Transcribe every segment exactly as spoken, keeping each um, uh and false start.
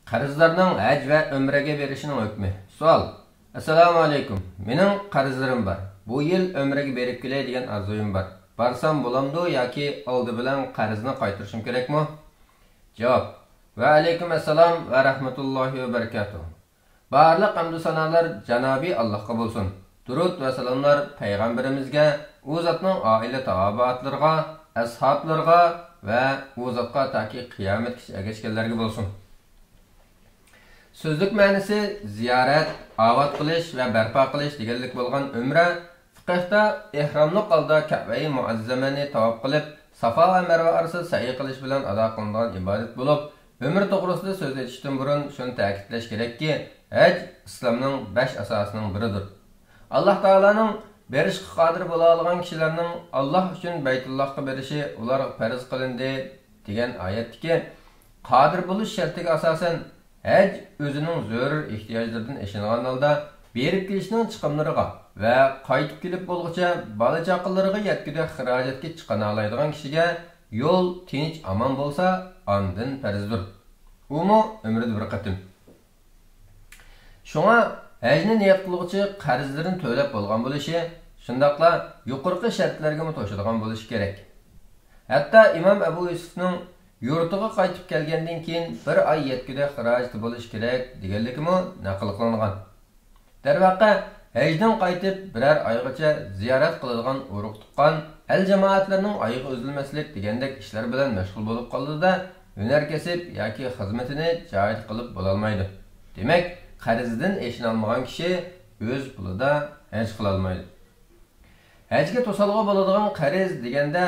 قەرزدارنىڭ ھەج ۋە ئۆمرىگە بېرىشىنىڭ ھۆكمى. سوئال. ئەسسالامۇ ئەلەيكۇم. مېنىڭ قەرزلىرىم بار. بۇ يىل ئۆمرىگە بېرىپ كېلەي دېگەن ئارزۇيۇم بار. بارسام بولامدۇ ياكى ئالدى بىلەن قەرزنى قايتۇرۇشۇم كېرەكمۇ؟ جاۋاب. ۋە ئەلەيكۇم ئەسسالام ۋە رەھمەتۇللاھى ۋە بەرىكاتۇھ. بارلىق ھەمدۇ سانالار جانابى ئاللاھقا بولسۇن. دۇرۇد ۋە سالاملار پەيغەمبىرىمىزگە، ئۇ زاتنىڭ ئائىلە تاۋابىئاتلىرىغا، ئەسھابلىرىغا ۋە ئۇ زاتقا تاكى قىيامەتكىچە ئەگەشكەنلەرگە بولسۇن. سۆزلۈك مەنىسى زىيارەت، ئاۋات قىلىش ۋە بەرپا قىلىش دېگەنلىك بولغان ئۆمرە، فىقىھتا ئېھراملىق ھالدا كەبەي مۇئەززەمەنى تاۋاپ قىلىپ، سافا ۋە مەرۋە ئارىسىدا سەئي قىلىش بىلەن ئادا قىلىنىدىغان ئىبادەت بولۇپ، ئۆمرە توغرىسىدا سۆز ئېچىشتىن بۇرۇن شۇنى تەكىتلەش كېرەككى، ھەج ئىسلامنىڭ بەش ئاساسىنىڭ بىرىدۇر. ئاللاھ تائالانىڭ بېرىشقا قادىر بولالىغان كىشىلەرنىڭ ئاللاھ ئۈچۈن بەيتۇللاھقا بېرىشى ئۇلارغا پەرز قىلىندى دېگەن ئايەتتىكى قادىر بولۇش شەرتىگە ئاساسەن، ھەج ئۆزىنىڭ زۆرۈر ئېھتىياجلىرىدىن ئېشىنغان ھالدا بېرىپ كېلىشنىڭ چىقىملىرىغا ۋە قايتىپ كېلىپ بولغۇچە بالا-چاقىلىرىغا يەتكۈدەك خىراجەتكە چىقىنالايدىغان كىشىگە يول تىنچ-ئامان بولسا، ئاندىن پەرزدۇر. ئۇمۇ ئۆمرىدە بىر قېتىم. شۇڭا ھەجنى نىيەت قىلغۇچى قەرزلىرىنى تۆلەپ بولغان بولۇشى، شۇنداقلا يۇقىرىقى شەرتلەرگىمۇ توشىدىغان بولۇشى كېرەك. ھەتتا ئىمام ئەبۇ يۈسۈفنىڭ يۇرتىغا قايتىپ كەلگەندىن كېيىن بىر ئاي يەتكۈدەك خىراجىتى بولۇشى كېرەك دېگەنلىكىمۇ نەقىل قىلىنغان. دەرۋەقە، ھەجدىن قايتىپ بىرەر ئايغىچە زىيارەت قىلىدىغان ئۇرۇق-تۇغقان، ئەل-جامائەتلەرنىڭ ئايىغى ئۈزۈلمەسلىك دېگەندەك ئىشلار بىلەن مەشغۇل بولۇپ قالىدۇ-دە، ھۈنەر كەسىپ ياكى خىزمىتىنى جايىدا قىلىپ بولالمايدۇ. دېمەك، قەرزدىن ئېشىنالمىغان كىشى ئۆز پۇلىدا ھەج قىلالمايدۇ. ھەجگە توسالغۇ بولىدىغان قەرز دېگەندە،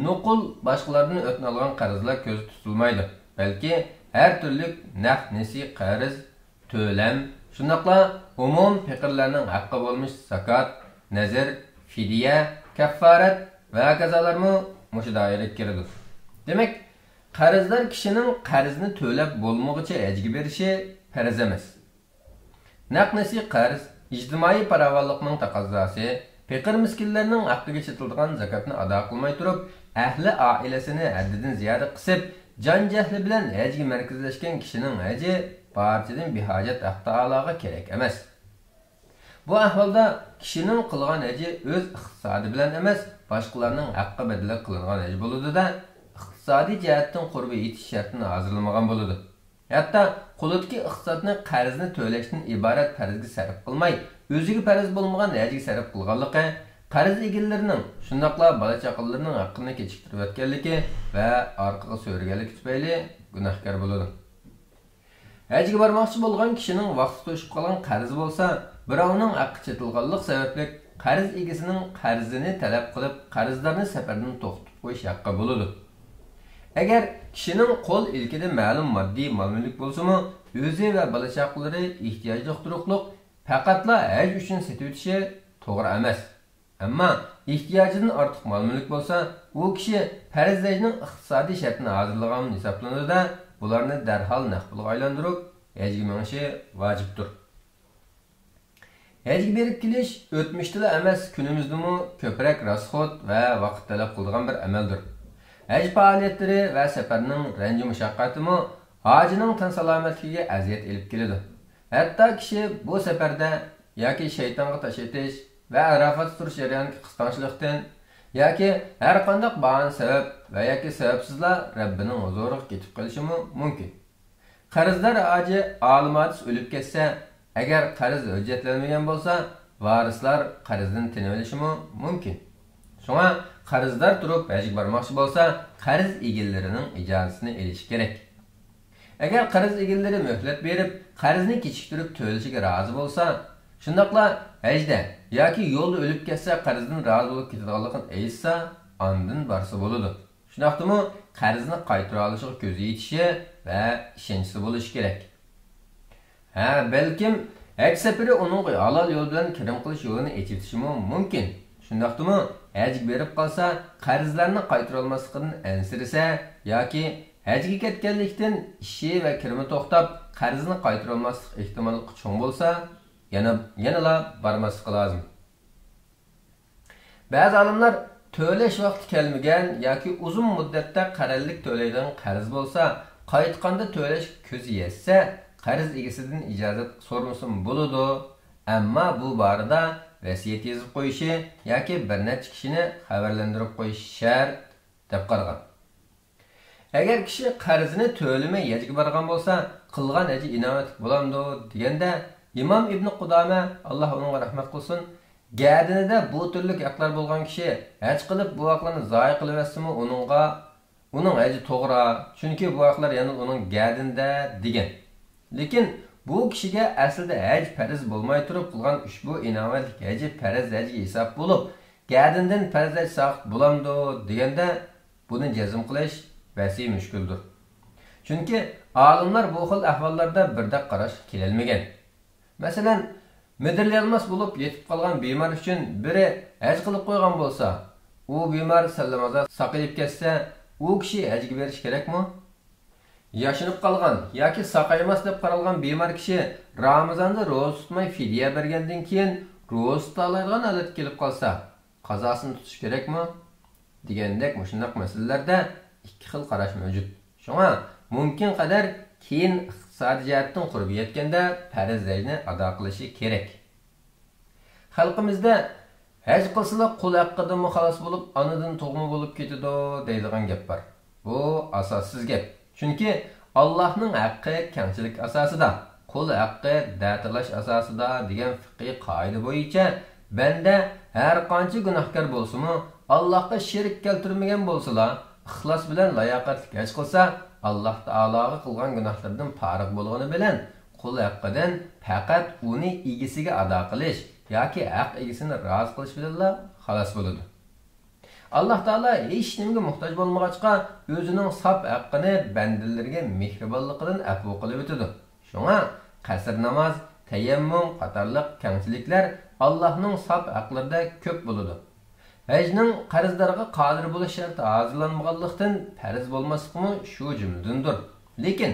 نوقۇل باشقىلاردىن ئۆتنە ئالغان قەرزلەر كۆزدە تۇتۇلمايدۇ، بەلكى ھەر تۈرلۈك نەق نېسى قەرز، تۆلەم، شۇنداقلا ئومۇم پېقىرلارنىڭ ھەققى بولمىش زاكات، نەزىر، فىدىيە، كەففارەت ۋە ھاكازالارمۇ مۇشۇ دائىرىگە كىرىدۇ. دېمەك، قەرزدار كىشىنىڭ قەرزنى تۆلەپ بولمىغۇچە ھەجگە بېرىشى پەرز ئەمەس. نەق نېسى قەرز ئىجتىمائىي پاراۋانلىقنىڭ تەقەززاسى، پېقىر-مىسكىنلەرنىڭ ھەققىگە چېتىلىدىغان زاكاتنى ئادا قىلماي تۇرۇپ، ئەھلى ئائىلىسىنى ھەددىدىن زىيادە قىسىپ، جان-جەھلى بىلەن ھەجگە مەركەزلەشكەن كىشىنىڭ ھەجى بارچىدىن بىھاجەت ھەق تائالاغا كېرەك ئەمەس. بۇ ئەھۋالدا كىشىنىڭ قىلغان ھەجى ئۆز ئىقتىسادى بىلەن ئەمەس، باشقىلارنىڭ ھەققى بەدىلىگە قىلىنغان ھەج بولىدۇ-دە، ئىقتىسادىي جەھەتتىن قۇربى يېتىش شەرتىنى ھازىرلىمىغان بولىدۇ. ھەتتا قولىدىكى ئىقتىسادنى قەرزنى تۆلەشتىن ئىبارەت پەرزگە سەرپ قىلماي، ئۆزىگە پەرز بولمىغان ھەجگە سەرپ قىلغانلىقى، قەرز ئىگىلىرىنىڭ، شۇنداقلا بالا-چاقىلىرىنىڭ ھەققىنى كېچىكتۈرۈۋەتكەنلىكى ۋە ئارقىغا سۆرىگەنلىكى تۈپەيلى گۇناھكار بولىدۇ. ھەجگە بارماقچى بولغان كىشىنىڭ ۋاقتى توشۇپ قالغان قەرزى بولسا، بىراۋنىڭ ھەققى چېتىلغانلىق سەۋەبلىك، قەرز ئىگىسىنىڭ قەرزىنى تەلەپ قىلىپ، قەرزدارنى سەپەردىن توختىتىپ قويۇش ھەققى بولىدۇ. ئەگەر كىشىنىڭ قول ئىلكىدە مەلۇم ماددىي مال-مۈلۈك بولسىمۇ، ئۆزى ۋە بالا-چاقىلىرى ئېھتىياجلىق تۇرۇقلۇق پەقەتلا ھەج ئۈچۈن سېتىۋېتىشى توغرا ئەمەس. ئەمما ئېھتىياجىدىن ئارتۇق مال-مۈلۈك بولسا، ئۇ كىشى پەرز ھەجنىڭ ئىقتىسادىي شەرتىنى ھازىرلىغان ھېسابلىنىدۇ-دە، بۇلارنى دەرھال نەق پۇلغا ئايلاندۇرۇپ، ھەجگە مېڭىشى ۋاجىپتۇر. ھەجگە بېرىپ كېلىش ئۆتمۈشتىلا ئەمەس، كۈنىمىزدىمۇ كۆپرەك راسخوت ۋە ۋاقىت تەلەپ قىلىدىغان بىر ئەمەلدۇر. ھەج پائالىيەتلىرى ۋە سەپەرنىڭ رەنجى-مۇشەققىتىمۇ ھاجىنىڭ تەن سالامەتلىكىگە ئەزىيەت ئېلىپ كېلىدۇ. ھەتتا كىشى بۇ سەپەردە ياكى شەيتانغا تاش ئېتىش ۋە ئەرەفاتتا تۇرۇش جەريانىدىكى قىستاڭچىلىقتىن ياكى ھەرقانداق باھانە سەۋەب ۋە ياكى سەۋەبسىزلا رەببىنىڭ ھۇزۇرىغا كېتىپ قېلىشىمۇ مۇمكىن. قەرزدار ھاجى ئالىم ھادىسە ئۆلۈپ كەتسە، ئەگەر قەرز ھۆججەتلەنمىگەن بولسا، ۋارىسلار قەرزدىن تىنىۋېلىشىمۇ مۇمكىن. شۇڭا قەرزدار تۇرۇپ ھەجگە بارماقچى بولسا، قەرز ئىگىلىرىنىڭ ئىجازىسىنى ئېلىشى كېرەك. ئەگەر قەرز ئىگىلىرى مۆھلەت بېرىپ، قەرزنى كېچىكتۈرۈپ تۆلىشىگە رازى بولسا، شۇنداقلا ھەجدە ياكى يولدا ئۆلۈپ كەتسە، قەرزدىن رازى بولۇپ كېتىدىغانلىقىنى ئېيتسا، ئاندىن بارسا بولىدۇ. شۇنداقتىمۇ قەرزنى قايتۇرالىشىغا كۆزى يېتىشى ۋە ئىشەنچىسى بولۇشى كېرەك. ھە، بەلكىم ھەج سەپىرى ئۇنىڭغا ھالال يول بىلەن كىرىم قىلىش يولىنى ئېچىۋېتىشىمۇ مۇمكىن. شۇنداقتىمۇ ھەجگە بېرىپ قالسا، قەرزلەرنى قايتۇرالماسلىقىدىن ئەنسىرىسە ياكى ھەجگە كەتكەنلىكتىن ئىشى ۋە كىرىمى توختاپ، قەرزنى قايتۇرالماسلىق ئېھتىماللىقى چوڭ بولسا، يەنە، يەنىلا بارماسلىقى لازىم. بەزى ئالىملار تۆلەش ۋاقتى كەلمىگەن ياكى ئۇزۇن مۇددەتتە قەرەللىك تۆلەيدىغان قەرز بولسا، قايتقاندا تۆلەشكە كۆزى يەتسە، قەرز ئىگىسىدىن ئىجازەت سورىمىسىمۇ بولىدۇ، ئەمما بۇ بارىدا ۋەسىيەت يېزىپ قويۇشى ياكى بىر نەچچە كىشىنى خەۋەرلەندۈرۈپ قويۇشى شەرت، دەپ قارىغان. ئەگەر كىشى قەرزىنى تۆلىمەي ھەجگە بارغان بولسا، قىلغان ھەجى ئىناۋەتلىك بولامدۇ؟ دېگەندە، ئىمام ئىبنى قۇدامە، ئاللا ئۇنىڭغا رەھمەت قىلسۇن، گەدىنىدە بۇ تۈرلۈك ھەقلەر بولغان كىشى ھەج قىلىپ بۇ ھەقلەرنى زايە قىلىۋەتسىمۇ ئۇنىڭغا، ئۇنىڭ ھەجى توغرا، چۈنكى بۇ ھەقلەر يەنىلا ئۇنىڭ گەدىنىدە، دېگەن. لېكىن بۇ كىشىگە ئەسلىدە ھەج پەرز بولماي تۇرۇپ قىلغان ئۇشبۇ ئىناۋەتلىك ھەجى پەرز ھەجگە ھېساب بولۇپ، گەدىنىدىن پەرز ھەج ساقىت بولامدۇ؟ دېگەندە، بۇنى جەزم قىلىش بەسى مۈشكۈلدۇر. چۈنكى ئالىملار بۇ خىل ئەھۋاللاردا بىردەك قاراشقا كېلەلمىگەن. مەسىلەن، مىدىرلىيالماس بولۇپ يېتىپ قالغان بىمار ئۈچۈن بىرى ھەج قىلىپ قويغان بولسا، ئۇ بىمار سەللىمازا ساقىيىپ كەتسە، ئۇ كىشى ھەجگە بېرىشى كېرەكمۇ؟ ياشىنىپ قالغان ياكى ساقايماس دەپ قارالغان بىمار كىشى رامىزاندا روزا تۇتماي فىدىيە بەرگەندىن كېيىن روزا تۇتالايدىغان ھالەتكە كېلىپ قالسا، قازاسىنى تۇتۇش كېرەكمۇ؟ دېگەندەك مۇشۇنداق مەسىلىلەردە ئىككى خىل قاراش مەۋجۇت. شۇڭا مۇمكىن قەدەر كېيىن ئىقتىسادىي جەھەتتىن قۇربى يەتكەندە پەرز ھەجنى ئادا قىلىشى كېرەك. خەلقىمىزدە «ھەج قىلسىلا قۇل ھەققىدىنمۇ خالاس بولۇپ، ئانىدىن تۇغما بولۇپ كېتىدۇ» دەيدىغان گەپ بار. بۇ ئاساسسىز گەپ. چۈنكى ئاللاھنىڭ ھەققى كەڭچىلىك ئاساسىدا، قۇل ھەققى دەتالاش ئاساسىدا دېگەن پىقھىي قائىدە بويىچە بەندە ھەر قانچە گۇناھكار بولسىمۇ، ئاللاھقا شېرىك كەلتۈرمىگەن بولسىلا، ئىخلاس بىلەن لاياقەتلىك ھەج قىلسا، ئاللاھ تائالاغا قىلغان گۇناھلىرىدىن پارىغ بولغىنى بىلەن، قۇل ھەققىدىن پەقەت ئۇنى ئىگىسىگە ئادا قىلىش ياكى ھەق ئىگىسىنى رازى قىلىش بىلەنلا خالاس بولىدۇ. ئاللاھ تائالا ھېچنېمىگە موھتاج بولمىغاچقا، ئۆزىنىڭ ساپ ھەققىنى بەندىلىرىگە مېھرىبانلىقىدىن ئەپۇ قىلىۋېتىدۇ. شۇڭا قەسىر ناماز، تەيەممۇم قاتارلىق كەڭچىلىكلەر ئاللاھنىڭ ساپ ھەقلىرىدە كۆپ بولىدۇ. ھەجنىڭ قەرزدارغا قادىر بولۇش شەرتى ھازىرلانمىغانلىقتىن، پەرز بولماسلىقىمۇ شۇ جۈملىدىندۇر. لېكىن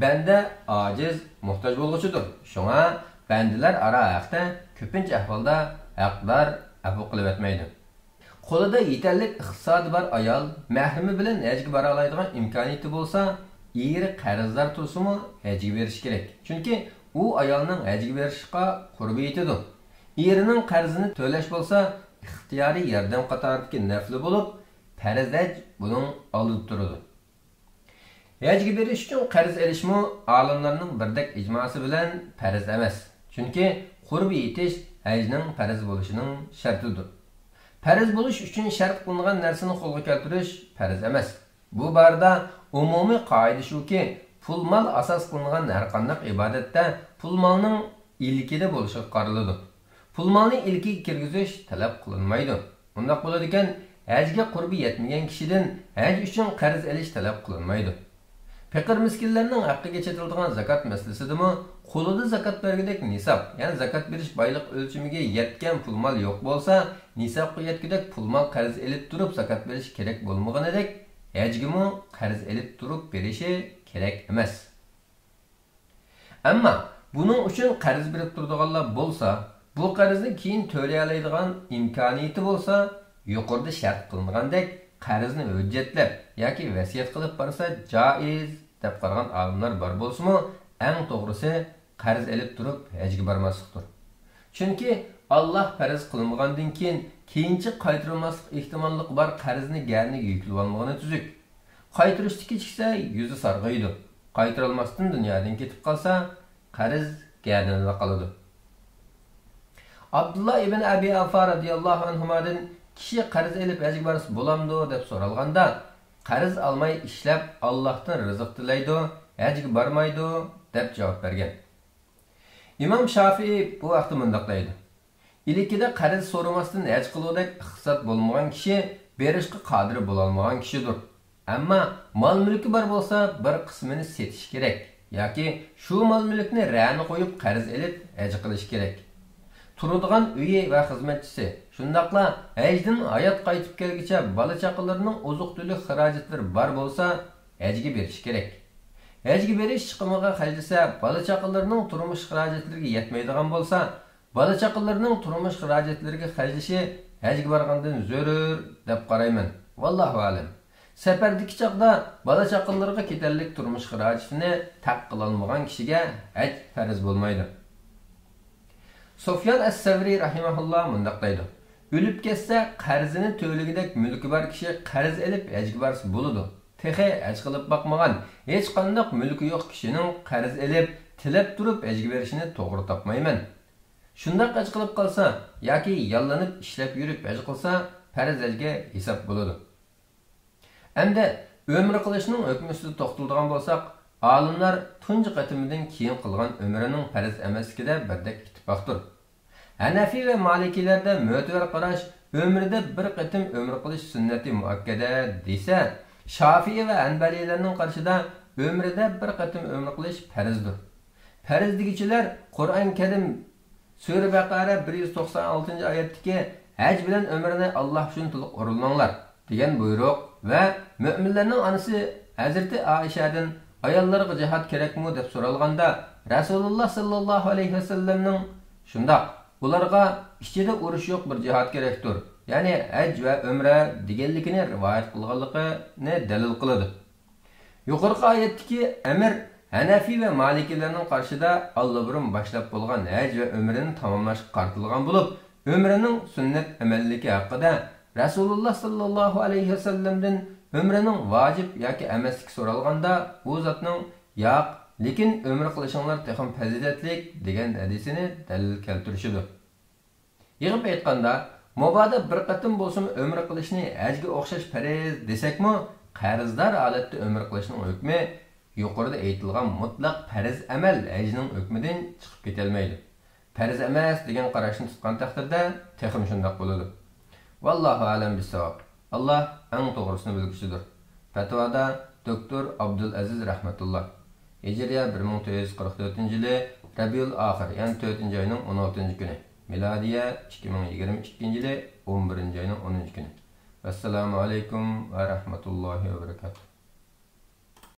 بەندە ئاجىز، موھتاج بولغۇچىدۇر. شۇڭا بەندىلەر ئارا ھەقتە كۆپىنچە ئەھۋالدا ھەقدار ئەپۇ قىلىۋەتمەيدۇ. قولىدا يېتەرلىك ئىقتىسادى بار ئايال، مەھرىمى بىلەن ھەجگە بارالايدىغان ئىمكانىيىتى بولسا، ئېرى قەرزدار تۇرسىمۇ ھەجگە بېرىشى كېرەك. چۈنكى ئۇ ئايالنىڭ ھەجگە بېرىشقا قۇربى يېتىدۇ. ئېرىنىڭ قەرزىنى تۆلەش بولسا ئىختىيارىي ياردەم قاتارىدىكى نەپلى بولۇپ، پەرز ھەج بۇنىڭ ئالدىدا تۇرىدۇ. ھەجگە بېرىش ئۈچۈن قەرز ئېلىشمۇ ئالىملارنىڭ بىردەك ئىجماسى بىلەن پەرز ئەمەس. چۈنكى قۇربى يېتىش ھەجنىڭ پەرز بولۇشىنىڭ شەرتىدۇر. پەرز بولۇش ئۈچۈن شەرت قىلىنغان نەرسىنى قولغا كەلتۈرۈش پەرز ئەمەس. بۇ بارىدا ئومۇمىي قائىدە شۇكى، پۇل-مال ئاساس قىلىنغان ھەرقانداق ئىبادەتتە پۇل-مالنىڭ ئىلكىدە بولۇشىغا قارىلىدۇ. پۇل-مالنى ئىلكىگە كىرگۈزۈش تەلەپ قىلىنمايدۇ. ئۇنداق بولىدىكەن، ھەجگە قۇربى يەتمىگەن كىشىدىن ھەج ئۈچۈن قەرز ئېلىش تەلەپ قىلىنمايدۇ. پېقىر-مىسكىنلەرنىڭ ھەققىگە چېتىلىدىغان زاكات مەسىلىسىدىمۇ، قولىدا زاكات بەرگۈدەك نىساب، يەنى زاكات بېرىش بايلىق ئۆلچىمىگە يەتكەن پۇل-مال يوق بولسا، نىسابقا يەتكۈدەك پۇل-مال قەرز ئېلىپ تۇرۇپ زاكات بېرىش كېرەك بولمىغىنىدەك، ھەجگىمۇ قەرز ئېلىپ تۇرۇپ بېرىشى كېرەك ئەمەس. ئەمما بۇنىڭ ئۈچۈن قەرز بېرىپ تۇرىدىغانلار بولسا، بۇ قەرزنى كېيىن تۆلىيەلەيدىغان ئىمكانىيىتى بولسا، يۇقىرىدا شەرت قىلىنغاندەك قەرزنى ھۆججەتلەپ ياكى ۋەسىيەت قىلىپ بارسا جائىز، دەپ قارىغان ئالىملار بار بولسىمۇ، ئەڭ توغرىسى قەرز ئېلىپ تۇرۇپ ھەجگە بارماسلىقتۇر. چۈنكى ئاللاھ پەرز قىلمىغاندىن كېيىن، كېيىنچە قايتۇرۇلماسلىق ئېھتىماللىقى بار قەرزنى گەدىنىگە يۈكلىۋالمىغىنى تۈزۈك. قايتۇرۇشتا كېچىكسە، يۈزى سارغىيىدۇ. قايتۇرالماستىن دۇنيادىن كېتىپ قالسا، قەرز گەدىنىدە قالىدۇ. ئابدۇللا ئىبن ئەبى ئەۋفا رەزىياللاھۇ ئەنھۇمادىن، كىشى قەرز ئېلىپ ھەجگە بارسا بولامدۇ؟ دەپ سورالغاندا، قەرز ئالماي ئىشلەپ، ئاللاھتىن رىزىق تىلەيدۇ، ھەجگە بارمايدۇ، دەپ جاۋاب بەرگەن. ئىمام شافىئىي بۇ ھەقتە مۇنداق دەيدۇ: ئىلكىدە قەرز سورىماستىن ھەج قىلغۇدەك ئىقتىساد بولمىغان كىشى بېرىشقا قادىر بولالمىغان كىشىدۇر. ئەمما مال-مۈلكى بار بولسا، بىر قىسمىنى سېتىشى كېرەك ياكى شۇ مال-مۈلۈكنى رەنە قويۇپ قەرز ئېلىپ ھەج قىلىشى كېرەك. تۇرىدىغان ئۆيى ۋە خىزمەتچىسى، شۇنداقلا ھەجدىن ھايات قايتىپ كەلگۈچە بالا-چاقىلىرىنىڭ ئوزۇق-تۈلۈك خىراجەتلىرى بار بولسا، ھەجگە بېرىشى كېرەك. ھەجگە بېرىش چىقىمىغا خەجلىسە، بالا-چاقىلىرىنىڭ تۇرمۇش خىراجەتلىرىگە يەتمەيدىغان بولسا، بالا-چاقىلىرىنىڭ تۇرمۇش خىراجەتلىرىگە خەجلىشى ھەجگە بارغاندىن زۆرۈر، دەپ قارايمەن. ۋاللاھۇ ئەلەم. سەپەردىكى چاغدا بالا-چاقىلىرىغا كېتەرلىك تۇرمۇش خىراجىتىنى تەق قىلالمىغان كىشىگە ھەج پەرز بولمايدۇ. سۇفيان ئەس-سەۋرى رەھىمەھۇللا مۇنداق دەيدۇ: ئۆلۈپ كەتسە، قەرزىنى تۆلىگۈدەك مۈلكى بار كىشى قەرز ئېلىپ ھەجگە بارسا بولىدۇ. تېخى ھەج قىلىپ باقمىغان، ھېچقانداق مۈلكى يوق كىشىنىڭ قەرز ئېلىپ، تىلەپ تۇرۇپ ھەجگە بېرىشىنى توغرا تاپمايمەن. شۇنداق ھەج قىلىپ قالسا ياكى ياللىنىپ ئىشلەپ يۈرۈپ ھەج قىلسا، پەرز ھەجگە ھېساب بولىدۇ. ئەمدى ئۆمرە قىلىشنىڭ ھۆكمى ئۈستىدە توختىلىدىغان بولساق، ئالىملار تۇنجى قېتىمىدىن كېيىن قىلغان ئۆمرىنىڭ پەرز ئەمەسلىكىدە بىردەك ئىتتىپاقتۇر. ھەنەفىي ۋە مالىكىيلەردە مۆتىۋەر قاراش ئۆمرىدە بىر قېتىم ئۆمرە قىلىش سۈننىتى مۇئەككەدە دېسە، شافىئىي ۋە ھەنبەلىيلەرنىڭ قارىشىدا ئۆمرىدە بىر قېتىم ئۆمرە قىلىش پەرزدۇر. پەرز دېگۈچىلەر قۇرئان كەرىم سۈرە بەقەرە بىر يۈز توقسان ئالتىنچى ئايەتتىكى «ھەج بىلەن ئۆمرىنى ئاللا ئۈچۈن تولۇق ئورۇنلاڭلار» دېگەن بۇيرۇق ۋە مۆمىنلەرنىڭ ئانىسى ھەزرىتى ئائىشەدىن «ئاياللارغا جىھاد كېرەكمۇ؟» دەپ سورالغاندا، رەسۇلۇللا ساللاللاھۇ ئەلەيھى ۋەسەللەمنىڭ «شۇنداق، ئۇلارغا ئىچىدە ئۇرۇش يوق بىر جىھاد كېرەكتۇر، يەنى ھەج ۋە ئۆمرە» دېگەنلىكىنى رىۋايەت قىلغانلىقىنى دەلىل قىلىدۇ. يۇقىرىقى ئايەتتىكى ئەمىر ھەنەفىي ۋە مالىكىيلەرنىڭ قارىشىدا ئاللىبۇرۇن باشلاپ بولغان ھەج ۋە ئۆمرىنى تاماملاشقا قارىتىلغان بولۇپ، ئۆمرىنىڭ سۈننەت ئەمەللىكى ھەققىدە رەسۇلۇللا ساللاللاھۇ ئەلەيھى ۋەسەللەمدىن ئۆمرىنىڭ ۋاجىپ ياكى ئەمەسلىكى سورالغاندا، ئۇ زاتنىڭ «ياق، لېكىن ئۆمرە قىلىشىڭلار تېخىمۇ پەزىلەتلىك» دېگەن ھەدىسىنى دەلىل كەلتۈرۈشىدۇر. يىغىپ ئېيتقاندا، مۇبادا بىر قېتىم بولسىمۇ ئۆمرە قىلىشنى ھەجگە ئوخشاش پەرز دېسەكمۇ، قەرزدار ھالەتتە ئۆمرە قىلىشنىڭ ھۆكمى يۇقىرىدا ئېيتىلغان مۇتلەق پەرز ئەمەل ھەجنىڭ ھۆكمىدىن چىقىپ كېتەلمەيدۇ. پەرز ئەمەس دېگەن قاراشنى تۇتقان تەقدىردە تېخىمۇ شۇنداق بولىدۇ. ۋاللاھۇ ئەلەم بىسساۋاب. ئاللا ئەڭ توغرىسىنى بىلگۈچىدۇر. پەتىۋادا دوكتور ئابدۇلئەزىز رەھمەتۇللا. ھىجرىيە بىر مىڭ تۆت يۈز قىرىق تۆتىنچى يىلى رەبىئۇل ئاخىر، يەنى تۆتىنچى ئاينىڭ ئون ئالتىنچى كۈنى. مىلادىيە ئىككى مىڭ يىگىرمە ئىككىنچى يىلى ئون بىرىنچى ئاينىڭ ئونىنچى كۈنى. ۋەسسالامۇ ئەلەيكۇم ۋە رەھمەتۇللاھى ۋە بەرىكاتۇھ.